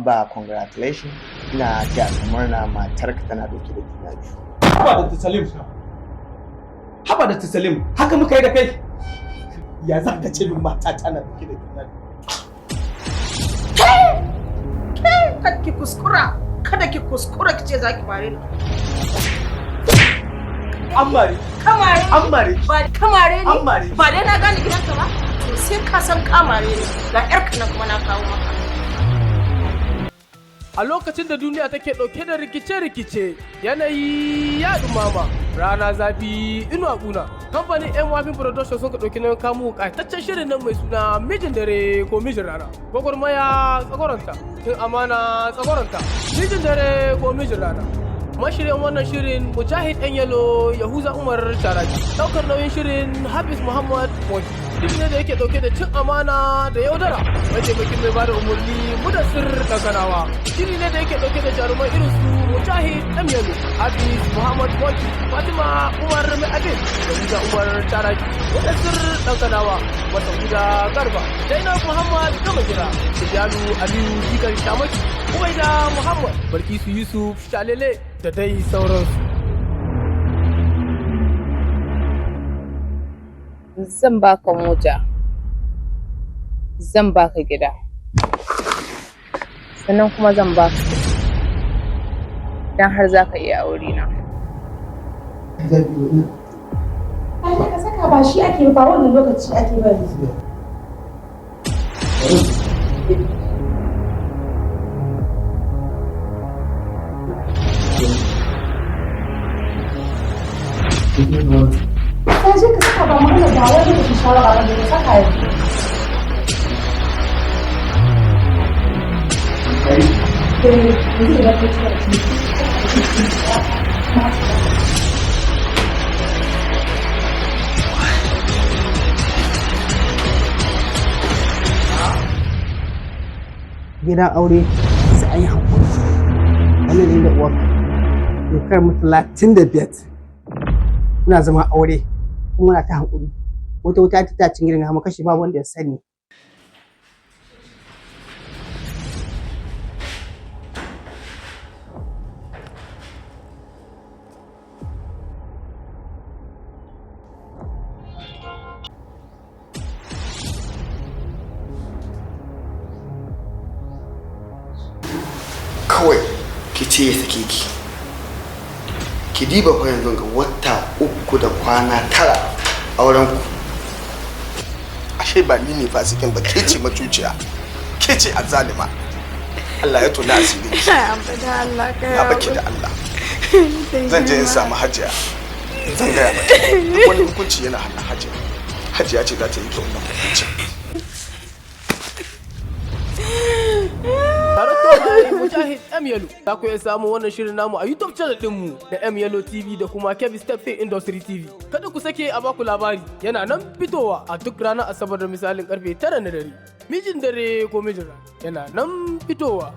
Abba, congratulations, ina taya ka murna, matarka tana dauke da juna biyu. Haba da Salim. Haba da Salim, haka muka yi da kai. Ya za ka ce min mata tana dauke da juna biyu? Ke, kada ki kuskura, kada ki kuskura ki ce za ki mare ni. An mare. Kamare. An mare. Ba kamare ni. An mare. Ba dai na gane gidanka ba. To sai ka san kamare ni. Ga yarka na kuma na kawo maka. A lokacin da duniya take ɗauke da rikice-rikice, yanayi ya dumama, rana zafi, inuwa ƙuna. Kamfanin yan wafin production sun ka ɗauki nauyin kamu ƙayataccen shirin nan mai suna Mijin Dare ko Mijin Rana. Gwagwarmaya tsagwaronta, cin amana tsagwaronta, Mijin Dare ko Mijin Rana. Mashiryan wannan shirin: Mujahid Yan Yalo, Yahuza Umar Taraji. Ɗaukar nauyin shirin: Hafiz Muhammad Moki. Duk ne da yake ɗauke da cin amana da yaudara. Mataimakin mai bada umarni: Mudassir Dakanawa. Shiri ne da yake ɗauke da jarumai irin su Mujahid M Yalo, Hafiz Muhammad Moki, Fatima Umar Mai Abin, Yahuza Umar Taraji, Mudassir Dakanawa, Masauda Garba, Zainab Muhammad Gama Gira, Sufyanu Aliyu Jikan Shamaki, Ubaida Muhammad, Balkisu Yusuf Shalele, da dai sauransu. Zan baka mota, zan baka gida, sannan kuma zan baka kuɗi idan har za ka iya aure na. Ai ka saka, ba shi ake ba, wannan lokaci ake ba yanzu. Sai je ka saka, ba magana ba wani lokacin shawara ba ne, ka saka yanzu. Eh, yanzu idan ka ci abinci. Gidan aure sai an yi haƙuri. Wannan ne da uwarka, shekarar mu 35 muna zama aure, kuma muna ta haƙuri. Wata wuta ta cin gidan mu kashe, babu wanda ya sani. Kawai ki ce ya sake ki. Ki diba fa, yanzu ga wata 3 da kwana 9 auren ku. Ashe ba ni ne fasikin ba, ke ce macuciya, ke ce azzalima. Allah ya tona asiri. Allah ka Na baki da Allah. Zan je in samu Hajiya, zan gaya mata. Duk wani hukunci yana hannun Hajiya. Hajiya ce za ta yi wannan hukunci. Darakta Mujahid M Yalo. Za ku iya samun wannan shirin namu a YouTube channel ɗinmu na M Yalo TV da kuma Kebbi Step Industry TV. Kada ku sake a baku labari, yana nan fitowa a duk ranar Asabar da misalin karfe 9 na dare. Mijin Dare ko Mijin Rana yana nan fitowa.